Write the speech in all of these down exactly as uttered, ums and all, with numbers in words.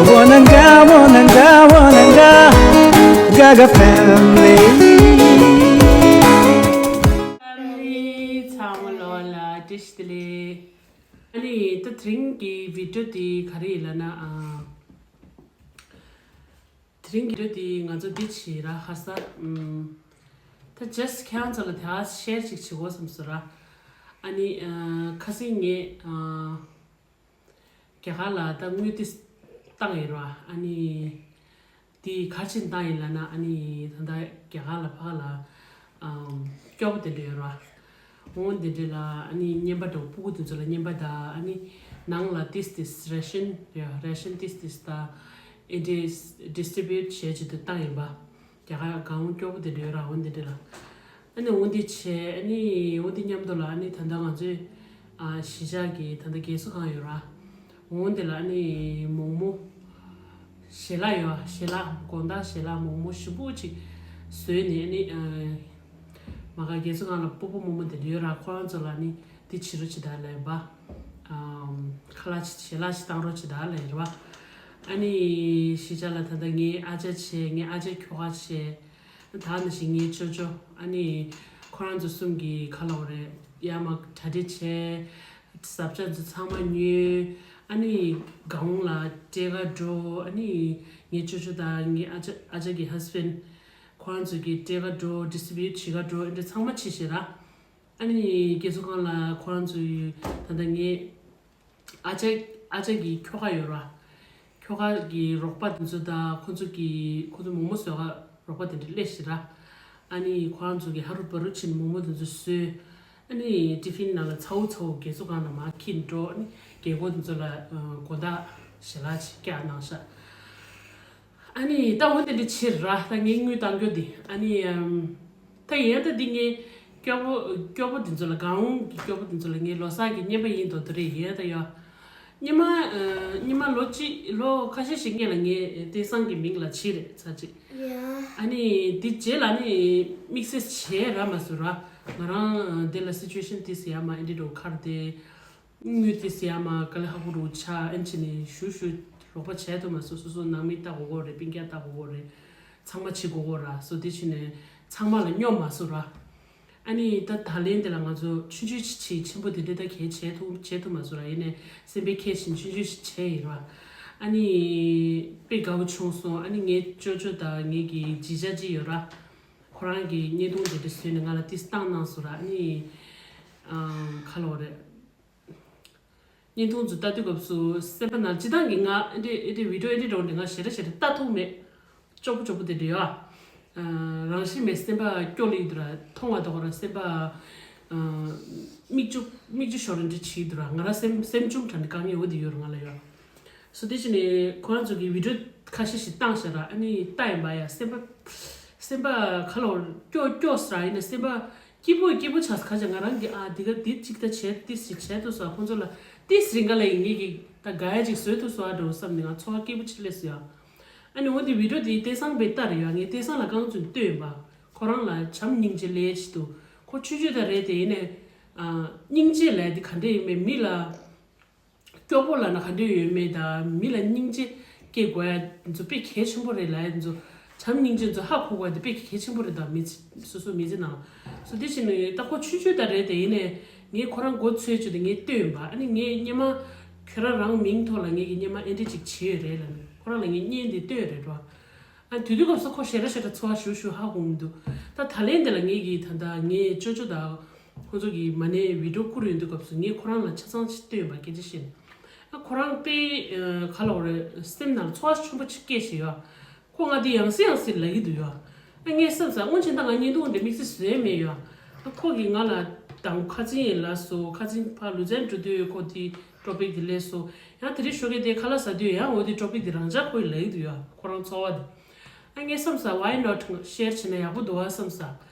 Wananga, wananga, wananga, Gaga family. ཚང་མ་ལོ་ལ་བཀྲ་ཤིས་བདེ་ལེགས། ཨ་ནི་ད་དེ་རིང་གི་བི་ཌིའོ་དེ་ག་རེ་ཡིན་ལབ་ན། ཨ། དེ་རིང་གི་བི་ཌིའོ་དེ་ང་ཚོ་འདི་བྱེད་ར་ཧ་ས། ཨམ། ད་ཇ་སི་ཁྱེད་རང་ཚོ་ལ་དེ་ཧ་ཤེར་ཅིག་བྱེད་དགོས་བསམ་སོང་ར། ཨ་ནི་ཨ། ཁ་སང་ངས་ཨ། རྒྱ་གར་ལ་ད་དངུལ་ཏིས་བཏང་ཡིན་ར། ཨ་ནི་དེ་ག་རེ་བྱས་བཏང་ཡིན་ལབ་ན། ཨ་ནི་ད་ལྟ་རྒྱ་གར་ལ་ཕ་ག་ལ་ཨམ། སྐྱོ་པོ་དེ་འདྲ་ཡོད་ར། འོ་དེ་འདྲ་ལ་ཨ་ནི་རྔན་པ་འདྲ་པོ་སྤུ་གུ་དེ་ཚོ་ལ་རྔན་པ་དང་། ཨ་ནི་ནང་ལ་ཏིས་ཏིས་རེ་ཤན་ཡ་རེ་ཤན་ཏིས་ཏིས་དང་ཨེ་འདྲ་ཌིས་ཊི་རི་བྷིའུ་ཊི་བྱས་བྱས་ཏེ་བཏང་ཡིན་པ། རྒྱ་གར་གང་སྐྱོ་པོ་དེ་འདྲ་ཡོད་ར། འོ་དེ་འདྲ་ལ། ཨ་ནི་འོ་དེ་བྱས། ཨ་ནི་འོ་དེ་མཉམ་དུ་ལ་ཨ་ནི་ད་ལྟ་ང་ཚོའི་ཨ་གཞིས་ཆགས་ཀྱི་ད་ལྟ་རྒས་གསོ་ཁང་ཡོད་ར། འོ་དེ་ལ་ཨ་ནི་མོག་མོག་ཞལ་ལག་ཡོད། ཞལ་ལག་དགོང་དག་ཞལ་ལག་མོག་མོག་ཞིམ་པོ་ཅིག་བཟོས་ནས། ཨ་ནི་ཨ་མ་ག་རྒས་གསོ་ཁང་ལ་སྤོ་བོ་རྨོ་མོ་དེ་འདྲ་ཡོད་ར། ཁོ་རང་ཚོ་ལ་ཨ་ནི་འདི་བྱེད་རོགས་བྱེད་དང་ལབ་པ། ཨམ། ཁ་ལག་ཅིག་ཞལ་ལག་ཅིག་བཏང་རོགས་བྱེད་དང་ལབ་ཡོད་ར་བ། ཨ་ནི་གཞིས་ཆགས་ལ་ད་ལྟ་ངའི་ཨ་ཅག་བྱས། ངའི་ཨ་ཅག་ཁྱོ་ག་བྱས། ད་ནང་བཞིན་ངའི་ཅོ་ཅོ། ཨ་ནི་ཁོ་རང་ཚོ་གསུམ་གྱིས་ག་ལབ་དགོས་རེད། ཡར་མར་གྲ་སྒྲིག་བྱས། ཟབ་ཆ་ཚོ་ཚང་མ་ཉོས། ཨ་ནི་དགའ་འོང་ལ་སྤྲད་ག་འགྲོ། ཨ་ནི་ངའི་ཅོ་ཅོ་དང་ངའི་ཨ་ཅག་ཨ་ཅག་གི་ཧ་སི་བྷེན་ཁོ་རང་ཚོ་གིས་སྤྲད་ག་འགྲོ། ཌིས་ཊི་རི་བྷིའུ་ཊི་བྱེད་ག་འགྲོ། ཨ་འདྲ་ཚང་མ་བྱས་ཤག་ར། ཨ་ནི་རྒས་གསོ་ཁང་ལ་ཁོ་རང་ཚོའི་ད་ལྟ་ངའི་ཨ་ཅག་ཨ་ཅག་གི་ཁྱོ་ག་ཡོད་ར། ཁྱོ་ག་གི་རོགས་པ་དེ་ཚོ་དང་། ཁོ་ཚོ་གི་ཁོ་ཚོ་མོག་མོག་བཟོ་ག་རོགས་པ་དེ་འདྲ་སླེབས་ཤག་ར། ཨ་ནི་ཁོ་རང་ཚོ་གི་ཧ་རུ་བ་རུ་ཕྱིན་མོག་མོག་དེ་ཚོ་བཟོས། ཨ་ནི་ཊི་ཕིན་ནང་ལ་ཚ་བོ་ཚ་བོ་རྒས་གསོ་ཁང་ནང་མར་འཁྱེར་འགྲོ། ཨ་ནི་རྒན་གོག་དེ་ཚོ་ལ་དགོང་དག་ཞལ་ལག་ཅིག་བཀྱག་གནང་ཤག་ཨ་ནི་ད་འོ་དེ་འདྲ་བྱས་ར། ད་ངས་དངུལ་བཏང་རྒྱུ་དེ། ཨ་ནི་ཨམ། ད་ཡིན་ད་འདི་ངའི་སྐྱོ་པོ་སྐྱོ་པོ་དེ་ཚོ་ལ། གང་གི་སྐྱོ་པོ་དེ་ཚོ་ལ་ངའི་ལོ་གསར་གྱི་རྔན་པ་ཡིན་མདོག་མདོག་རེད། ཡིན་ད་ཡོད། སྔོན་མ་ཨ། སྔོན་མ་ལོ་གཅིག་ལོ་ཁ་ཤས་ཤིག་སྔོན་ལ་ངའི་སྟེང་སང་གི་མིང་ལ་བྱས་རེད་ཚར་གཅིག་ཡ། ཨ་ནི་འདི་རྗེས་ལ་ནི་དམིགས་བསལ་བྱས་ར་མ་སོང་ར། ང་རང་ཨ། འདི་ལ་སི་ཅུ་ཨེ་ཤན་དེ་ཟེར་ཡ་མ་ཨེ་འདྲ་འགྲོ་ཁར་དེ། དངུལ་དེ་ཟེར་ཡ་མ་དཀའ་ལས་ཁག་པོ་རུ་ཆགས། ཨ་ནི་བྱས་ནས་ཞུ་ཞུ་རོགས་པ་བྱས་ཐུབ་མ་སོང་། སོ་སོ་ནང་མི་ལྟ་དགོས་དགོས་རེད། སྤུན་ཀྱག་ལྟ་དགོས་དགོས་རེད། ཚང་མ་བྱེད་དགོས་དགོས་ར་སོ། དེ་བྱས་ནས་ཚང་མ་ལ་སྙོབ་མ་སོང་ར། ཨ་ནི་ད་ད་ལན་དེ་ལ་ང་ཚོ་ཆུང་ཆུང་ཆེ་ཆེ་ཆེན་པོ་དེ་འདྲ་ད་གས་བྱས་ཐུབ་བྱས་ཐུབ་མ་སོང་ར། ཡིན་ནའི་སེམས་པའི་ཁྱད་བཞིན་ཆུང་ཆུང་ཞིག་བྱས་ཡིན་ར། ཨ་ནི་དཔེ་དགའ་བོ་བྱུང་སོང་། ཨ་ནི་ངའི་ཅོ་ཅོ་དང་ངེད་ཀྱི་ཇི་ཅག་ཅིག་ཡོད་ར། ཁོ་རང་གིས་བརྙན་ཐུང་དེ་འདྲ་བཟོས་ནས་ང་ལ་ཏིས་བཏང་གནང་སོང་ར། ཨ་ནི་ཨ། ག་ལབ་དགོས་རེད། བརྙན་ཐུང་ཚོ་ལྟ་དུས་སྐབས་སུ་སེམས་པ་ནང་སྤྱིར་བཏང་གི་ང་ཨེ་འདྲ་ཨེ་འདྲ་བི་ཌིའོ་ཨེ་འདྲ་འདྲ་བོ་འདྲ་ང་ཞེ་དྲག་ཞེ་དྲག་ལྟ་ཐུབ་མེད། སྐྱོ་པོ་སྐྱོ་པོ་དེ་འདྲ་ཡོད་ཨ། རང་བཞིན་མེད་སེམས་པ་སྐྱོ་ལེ་འདུག་ར། མཐོང་བ་དང་ར་སེམས་པ་ཨ། མིག་ཆུ་མིག་ཆུ་ཤོར་རེ་འདྲ་བྱེད་འདུག་ར། ང་རང་སེམས་སེམས་ཆུང་དྲགས་ནས་དཀའ་ངལ་འོ་དེ་ཡོད་ར་ང་ལ་ཡོད། སོ་དེ་བྱས་ནས་ཁོ་རང་ཚོ་གིས་བི་ཌིའོ་ཁ་ཤས་ཤིག་བཏང་ཤག་ར། ཨ་ནི་ལྟ་ཡིན་པ་ཡ་སེམས་པ་སེམས་པ་ག་ལབ་སྐྱོ་སྐྱོ་ས་ར། ཡིན་ན་སེམས་པ་སྐྱིད་པོ་སྐྱིད་པོ་ཆགས་ས། ཁ་ཅིག་ང་རང་གིས་ཨ་འདི་ག་འདི་གཅིག་ད་བྱས་ཏིས་ཞིག་བྱས་ཐུབ་སོང་། ཁོང་ཚོ་ལ་ཏིས་རིང་ག་ལ་ཡིན་ངེད་ཀྱིས་ད་དགའ་ཡ་ཅིག་བཟོས་ཐུབ་སོང་ཨ་འགྲོ་བསམ་ནས་ང་ཚོར་བ་སྐྱིད་པོ་ཅིག་སླེབས་སོང་ཡ། ཨ་ནི་འོ་འདི་བི་ཌིའོ་འདི་སྟེང་སང་པའི་ལྟ་རེ་ཡོད། ངས་སྟེང་སང་ལ་རྐང་བཙུགས་ནས་ལྟོས་ཡིན་པ། ཁོ་རང་ལ་བྱམས་སྙིང་རྗེ་ལས་ཅིག་འདུག་ཁོ་ཆུང་ཆུང་ད་རེད་དེ། ཡིན་ནའི་ཨ། སྙིང་རྗེ་ལབ་ཡ་འདི་ག་འདྲ་ཡིན་མིན། མི་ལ་སྐྱོ་པོ་ལབ་ན་ག་འདྲ་ཡོད་མེད་དང་། མི་ལ་སྙིང་རྗེ་སྐྱེ་དགོས་ཡ་ཚོ་དཔེ་གལ་ཆེན་པོ་རེད་ལབ་ཡ་ཚོ། བྱམས་སྙིང་རྗེ་ཚོ་ཧ་གོ་དགོས་ཡ་དེ་དཔེ་གལ་ཆེན་པོ་རེད་ད། མི་ཚེ་སོ་སོ་མི་ཚེ་ནང་། སོ་དེ་བྱས་ནས་ད་ཁོ་ཆུང་ཆུང་ད་རེད་དེ། ཡིན་ནའི་ངས་ཁོ་རང་མགོ་ཚོས་བྱས་ཏེ་ངས་ལྟོས་ཡིན་པ། ཨ་ནི་ངས་སྔོན་མ་ཁྱོད་རང་རང་མིང་ཐོག་ལ་ངས་ཀྱིས་སྔོན་མ་ཨེ་འདྲ་ཅིག་བྱས་ཡོད་རེད་ལབ་ནས་ཁོ་རང་ལ་ངས་བརྙན་དེ་སྟོན་རེད་འགྲོ། ཨ། དུས་དུས་སྐབས་སུ་ཁོ་ཞེ་དྲག་ཞེ་དྲག་ཚོར་བ་ཞུ་ཞུ་ཧ་གོ་མི་འདུག་ད་ད་ལན་དེ་ལ་ངེད་ཀྱིས་ད་ལྟ་ངའི་ཅོ་ཅོ་དང་ཁོ་ཚོ་གི་མ་ཎི་བི་ཌིའོ་བསྐུར་ཡོང་དུས་སྐབས་སུ་ངས་ཁོ་རང་ལ་ཆ་ཚང་ཅིག་སྟོན་པ་སྐད་ཆ་བཤད། ཨ། ཁོ་རང་དཔེ་ག་ལབ་དགོས་རེད། སེམས་ནང་ལ་ཚོར་བ་ཆེན་པོ་ཅིག་སྐྱེས་བཞག་ཡོད། ཁོ་ང་འདི་ཡང་སེ་ཡང་སེ་ལབ་ཀྱི་འདུག་ཡོད། ཨ། ངས་བསམ་ས་སྔོན་ཆད་ད་ང་བརྙན་ཐུང་འདི་དམིགས་བསལ་བཟོས་མེད་ཡོད། ཨ། ཁོ་གིས་ང་ལ་དང་ཁ་ཚིག་ཡིན་ལབ་སོང་། ཁ་ཚིག་ཕར་ལུ་ཙན་འགྲོ་དུས་ཁོ་དེ་ཊོ་པིག་དེ་སླེབས་སོང་། ཡང་དེ་རིང་ཞོགས་ཀས་དེ་ཁ་ལག་ཟ་དུས་ཡང་འོ་དེ་ཊོ་པིག་དེ་རང་འཇགས་ཁོ་ཡིས་ལབ་ཀྱི་འདུག་ཡོད། ཁོ་རང་ཚོར་བ་དེ། ཨ། ངས་བསམ་ས་why not ཤེར་བྱས་ན་ཡག་པོ་འདུག་ཨ་བསམ་ས།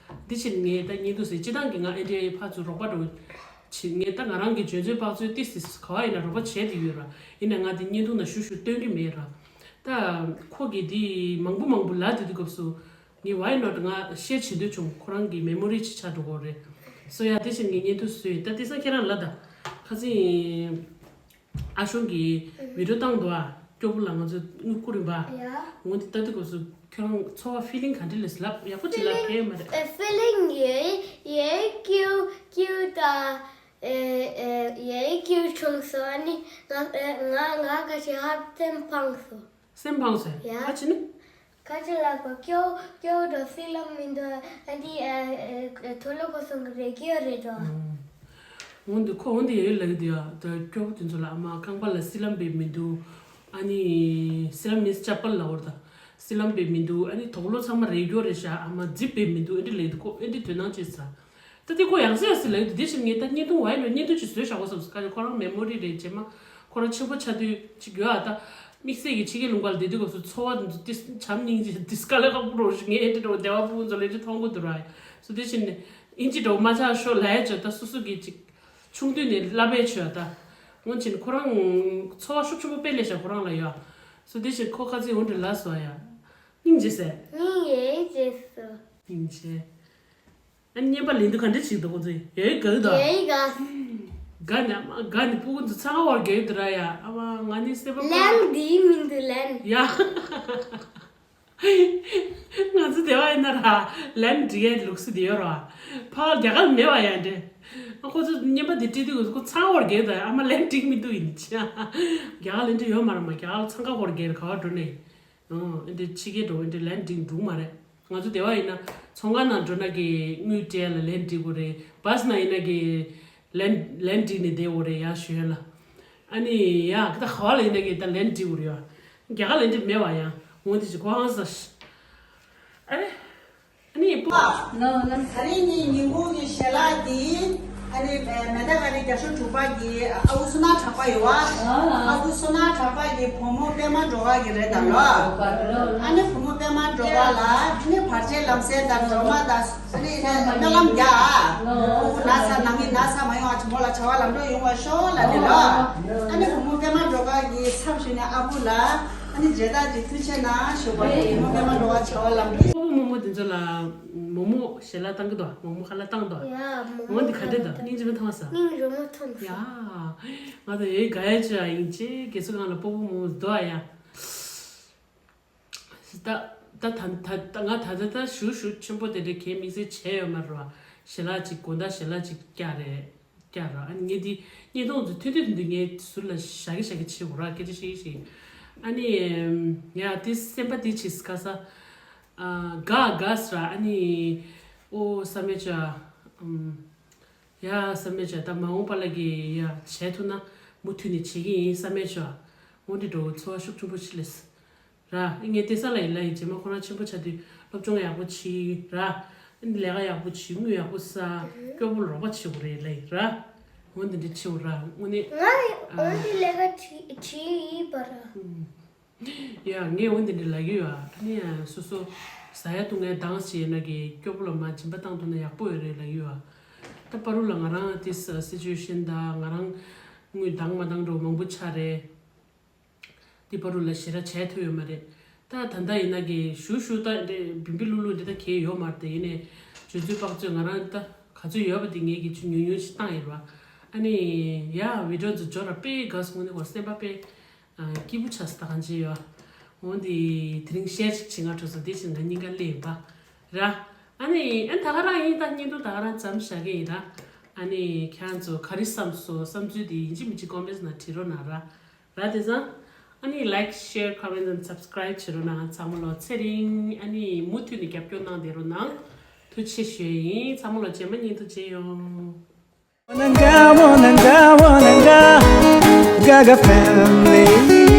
འདི་བྱས་ངས་ད་བརྙན་ཐུང་ཟེར་སྤྱིར་བཏང་གི་ང་ཨེ་འདྲའི་ཕར་ཚུར་རོགས་པ་འདྲ་བོ་བྱེད། ངས་ད་ང་རང་གི་འཇོན་ཚོད་དཔག་ཚོད་ཏོག་ཙམ་ག་བ་ཡིན་ན་རོགས་པ་བྱས་བསྡད་ཡོད་ར། ཡིན་ནའི་ང་འདི་བརྙན་ཐུང་ནང་ཞུ་ཞུ་སྟོན་གྱི་མེད་ར། ད་ཁོ་གིས་འདི་མང་པོ་མང་པོ་ལབ་བསྡད་དུས་སྐབས་སུ་ངས་why not ང་ཤེར་བྱེད་འདོད་བྱུང་། ཁོ་རང་གི་མེ་མོ་རི་ཅིག་ཆགས་འགྲོ་གི་རེད། སོ་ཡ་དེ་བྱས་ངས་བརྙན་ཐུང་བཟོས་ཡིན། ད་དེང་སང་ཁྱེད་རང་ལ་ད་ཁ་སང་ཨ་ཞང་གིས་བི་ཌིའོ་བཏང་འདུག་ཨ། སྐྱོ་པོ་ལ་ང་ཚོ་དངུལ་བསྐུར་རིམ་པ། ཡ། འོ་འདི་ལྟ་དུས་སྐབས་སུ་ཁྱོད་རང་ཚོར་བ་ཕི་ལིང་ག་འདྲ་ལས་ལབ་ཡག་པོ་ཅིག་ལབ་གལ་ཡོད་མ་རེད། ཨ་ཕི་ལིང་ཡེ་ཡེ་སྐྱིད་སྐྱིད་ད། ཨེ་ཨེ་ཡེ་སྐྱིད་བྱུང་སོང་། ཨ་ནི་ང་ཨེ་ང་ང་ཁ་ཤས་ཧ་སེམས་ཕངས་སོང་། སེམས་ཕངས་སོང་། ཡ། ཨ་ཅི་ནི། ཁ་ཆེ་ལགས་ཀྱིས་སྐྱོ་སྐྱོ་དང་སྲིད་ལམ་མི་འདུག་ཨ་འདི་ཨ་ཨ་ཐོ་ལོ་ཁོ་སོང་གི་རེ་སྐྱོ་རེད་དོ། འོན་ཏེ་ཁོ་འོན་ཏེ་ཡ་ཡོད་ལབ་ཀྱི་འདུག་ཡ། ད་སྐྱོ་པོ་དེ་ཚོ་ལ་ཨ་མ་རྐང་པ་ལ་སྲིད་ལམ་པའི་མི་འདུག་ཨ་ནི་སྲིད་ལམ་མིན་ཅ་པལ་ལ་འོར་ད་སྲིད་ལམ་པའི་མི་འདུག་ཨ་ནི་དོག་ལོ་ཚང་མ་རེ་སྐྱོ་རེད་ཤག་ཨ་མ་རྫིབ་པའི་མི་འདུག་ཨེ་འདྲ་ལབ་ཀྱི་འདུག་ཁོ་ཨེ་འདྲ་དོ་སྣང་བྱེད་ས། ད་དེ་ཁོ་ཡང་སེ་ཡང་སེ་ལབ་ཡོད་དེ་དེ་བཞིན་ངས་ད་བརྙན་ཐུང་བ་ཡིན་ལ་བརྙན་ཐུང་ཅིག་བཟོས་བཞག་གོ་བསམ་སོང་། ཁོ་རང་མེ་མོ་རི་རེད། རྗེས་མ་ཁོ་རང་ཆེན་པོ་ཆགས་དུས་ཅིག་ཡོད་ཨ། ད་དམིགས་བསལ་གྱི་ཕྱི་རྒྱལ་ལུང་པ་ལ་བསྡད་དུས་སྐབས་སུ་འཚོ་བ་འདི་བྱམས་སྙིང་རྗེ་འདི་དཀའ་ལས་ཁག་པོ་རོ་ཞིག་ངས་ཨེ་འདྲ་འདྲ་བ་སྡེ་བ་ཕྲུ་གུ་ཚོ་ལ་ཅིག་མཐོང་གི་འདུག་ར། སོ་དེ་བཞིན་ཨིན་ཇི་འདྲ་བོ་མ་ཆགས་ཤོག་ལབ་ཡ་ཅིག་ད་སོ་སོ་གི་ཅིག་ཆུང་དུས་ནས་བསླབ་པའི་ཆོས་ད་སྔོན་ཕྱིན་ཁོ་རང་འཚོ་བ་ཤུགས་ཆེན་པོ་དཔེ་ལས་བཞག་ཁོ་རང་ལ་ཡོད། སོ་དེ་བཞིན་ཁོ་ཁ་ཚིག་འོ་འདྲ་ལབ་སོང་ཡ། སྙིང་རྗེ་ཟེར། སྙིང་རྗེ་ཟེར། སྙིང་རྗེ། ཨ་ནི་བརྙན་པ་ལེན་དུས་ག་འདྲ་བྱེད་འདུག་ཁོ་ཚོས་ཡོད་དགའ་གི་འདུག་ཡོད་དགའ། དགའ་ནས་ཨ་མ་དགའ་ནས་སྤུ་གུ་ཚོ་ཚང་བར་རྒྱག་གི་འདུག་ར་ཡ། ཨ་མ་ང་ནི་སེམས་པ་ལན་འདིའི་མིང་དུ་ལན། ཡ། ང་ཚོ་སྡེ་བ་ཡིན་ན་ར་ལན་འབྲི་ཡའི་ལུགས་སྲོལ་དེ་ཡོད་ར། ཕ་རྒྱ་གར་མེད་པ་ཡ་འདྲེ། ཨ་ཁོ་ཚོ་བརྙན་པ་དེ་བྲིས་དུས་ཁོ་ཚང་བར་རྒྱག་གི་འདུག་ཨ་མ་ལན་འགྲིག་མི་འདུག་ཡིན་ཅི། རྒྱ་གར་ལན་འགྲིག་ཡོད་མ་ར་མ། རྒྱ་གར་ཚང་ཁ་བར་རྒྱག་གི་ག་བར་འགྲོ་ནས། ཨོ། ཨེ་འདྲ་ཕྱི་རྒྱལ་འགྲོ་ཨེ་འདྲ་ལན་འགྲིག་འགྲིག་མ་རེད། ང་ཚོ་སྡེ་བ་ཡིན་ན་ཚོང་ཁང་ནང་འགྲོ་ན་གི་དངུལ་སྤྲད་ལ་ལན་འགྲིག་གི་རེད། བཱས་ནང་ཡིན་ན་གི་ལན་ལན་འགྲིག་ནས་བསྡད་ཡོད་རེད་ཡ་ཞུ་ཡ་ལ། ཨ་ནི་ཡ་གི་ད་ག་བ་ལ་ཡིན་ན་གི་ད་ལན་འགྲིག་གི་རེད་ཡ། རྒྱ་གར་ལན་འགྲིག་མེད་བ་ཡ། འོ་འདི་ཅི་གོ་ཧང་ས་ཤི། ཨ་རེ། ཨ་ནི་པ། ལོ་ལོ། ད་རིང་ནི་ཉིན་གུང་གི་ཞལ་ལག་འདི་ཨ་ནི་མེ་ད་ག་རི་བརྒྱ་ཤོག་དྲུག་པ་གི་ཨ་ཁུ་བསོད་ནམས་གྲགས་པ་ཡོད་བ། ཨ་ཁུ་བསོད་ནམས་གྲགས་པ་གི་བུ་མོ་པད་མ་སྒྲོལ་དཀར་གི་རེད་ད་ལོ། ཨ་ནི་བུ་མོ་པད་མ་སྒྲོལ་དཀར་ལ་ཨ་ནི་བར་ཆད་ལམ་སེལ་དང་སྒྲོལ་མ་དང་ཨ་ནི་སྨོན་ལམ་རྒྱག་ཨ། ཁོ་ཁོ་ན་ཚ་ནང་མི་ན་ཚ་མ་ཡོང་བ་བྱུང་མོ་ལ་བྱ་བ་ལམ་འགྲོ་ཡོང་བ་ཤོག་ལ་ནི་ལོ། ཨ་ནི་བུ་མོ་པད་མ་སྒྲོལ་དཀར་གི་མཚམས་ཞུས་ནས་ཨ་ཁུ་ལ། ཨ་ནི་མཇལ་དར་གྱི་ཐུགས་ཆེ་གནང་ཞུ་བ་རེད། མོ་པད་མ་འགྲོ་བ་བྱ་བ་ལམ་འགྲོ། སྤོ་བོ་རྨོ་མོ་དེ་ཚོ་ལ་མོག་མོག་ཞལ་ལག་བཏང་གི་འདུག་མོག་མོག་ཁ་ལག་བཏང་འདུག་ཡ། མོག་མོག་འོ་འདི་ག་འདྲ་འདུག་སྙིང་རྗེ་མོ་མཐོང་སོང་། སྙིང་རྗེ་མོ་མཐོང་སོང་། ཡ། ང་ཚོ་ཡོད་དགའ་ཡ་ཅིག་ཡིན་ཅེ་དགེ་ཚུལ་ཁང་ལ་སྤོ་བོ་རྨོ་མོ་འདུག་ཡ། ད་ད་ད་ད་ང་ད་ད་ད་ཞུ་ཞུ་ཆེན་པོ་དེ་འདྲ་གས་དམིགས་བསལ་བྱས་ཡོད་མ་རེད་བ། ཞལ་ལག་ཅིག་དགོང་དག་ཞལ་ལག་ཅིག་བཀྱག་རེད། བཀྱག་ར། ཨ་ནི་ངས་འདི་བརྙན་ཐུང་འདི་ཐུང་ཐུང་འདི་ངས་ཟུར་ལ་བཞག་གི་བཞག་གི་བྱེད་དགོས་ར། སྐད་ཆ་བཤད་གི་བཤད་གི། ཨ་ནི་ཡ་དེ་སེམས་པ་དེ་བྱེད་ག་ས། ཨ་དགའ་དགའ་ས་ར། ཨ་ནི་ཨོ་བསམ་ཡས་ཅིག་ཨམ་ཡ་བསམ་ཡས་ཅིག་ད་མ་འོངས་པ་ལ་གི་ཡ་བྱས་ཐུབ་ན་མུ་མཐུད་ནས་བྱེད་ཀྱི་ཡིན་བསམ་ཡས་ཅིག་འོ་འདི་འདྲ་ཚོར་བ་ཤུགས་ཆེན་པོ་ཞིག་སླེབས། ར། ངས་བལྟས་ས་ལ་ཡིན་ལ་ཡིན་རྗེས་མ་ཁོ་རང་ཆེན་པོ་ཆགས་དུས་སློབ་སྦྱོང་ཡག་པོ་བྱེད་ར། ལས་ཀ་ཡག་པོ་བྱེད། དངུལ་ཡག་པོ་བསགས། སྐྱོ་པོ་རོགས་པ་བྱེད་དགོས་རེད་ལ་ཡིན་ར། འོ་འདི་འདྲ་བྱེད་དགོས་ར་དངོས་གནས། ང་འོ་འདི་ལས་ཀ་བྱེད་བྱེད་ཡིན་པ་ར། ཡ་ངས་འོ་འདི་འདྲ་ལབ་ཀྱི་ཡོད་ཨ། ཨ་ནི་ཡ་སོ་སོ་ཟ་ཡ་བཏུང་ཡ་འདང་བྱེད་ན་གི་སྐྱོ་པོ་ལ་མ་སྦྱིན་པ་བཏང་ཐུབ་ན་ཡག་པོ་ཡོད་རེད་ལབ་ཀྱི་ཡོད་ཨ། ད་པ་རུ་ལ་ང་རང་དེ་སི་ཅུ་ཨེ་ཤན་དང་ང་རང་དངུལ་འདང་མ་འདང་འགྲོ་མང་པོ་ཆགས་རེད། འདི་བར་དུ་ལ་ཞེ་དྲག་བྱས་ཐུབ་ཡོད་མ་རེད། ད་ད་ལྟ་ཡིན་ན་གི་ཞུ་ཞུ་ད་འདི་བིམ་བི་ལུ་ལུ་འདི་ད་གས་ཡོད་མ་རེད། དེ་ཡིན་ནས་བྱུས་ཚུལ་དཔག་ཚོད་ང་རང་ད་ག་ཚོད་ཡོད་པ་དེ་ངས་གི་ཆུ་ཉུང་ཉུང་ཞིག་བཏང་ཡིན་ར། ཨ་ནི་ཡ་བི་ཌི་ཡོ་ཚོ་འབྱོར་ར་དཔེ་དགའ་སོང་། ངོ་ནས་ཁོ་སེམས་པ་དཔེ་སྐྱིད་པོ་ཆགས་སོང་། ད་གང་བྱས་ཡོད། འོ་འདི་དེ་རིང་ཤེར་ཞིག་བྱེད་ང་འགྲོ་སོང་། དེ་བཞིན་ང་སྙིང་ག་ལས་ཡིན་པ་ར། ཨ་ནི་ཨ་ད་ག་རང་ཡིན། ད་བརྙན་ཐུང་ད་ག་རང་མཚམས་བཞག་གི་ཡིན་ར། ཨ་ནི་ཁྱེད་རང་ཚོ་ག་རེ་བསམ་སོང་། བསམ་ཚུལ་དེ་ཡིན་གཅིག་མིན་གཅིག་ཀོ་མེན་ཊི་ནང་བྲིས་རོགས་གནང་ར། ར་དེ་ཙང་། ཨ་ནི་ལའིཀ་ཤེར་ཁོ་མེན་ཊི་དང་སབ་སི་ཀ་རའིབ་བྱེད་རོགས་གནང་། ཚང་མ་ལོ་ཚེ་རིང་། ཨ་ནི་མུ་མཐུད་ནས་རྒྱབ་སྐྱོར་གནང་བསྡད་རོགས་གནང་། ཐུགས་རྗེ་ཆེ་ཞུ་ཡ་ཡིན། ཚང་མ་ལོ་རྗེས་མ་བརྙན་ཐུང་མཇལ་ཡོང་། Wananga, wananga, wananga, Gaga family.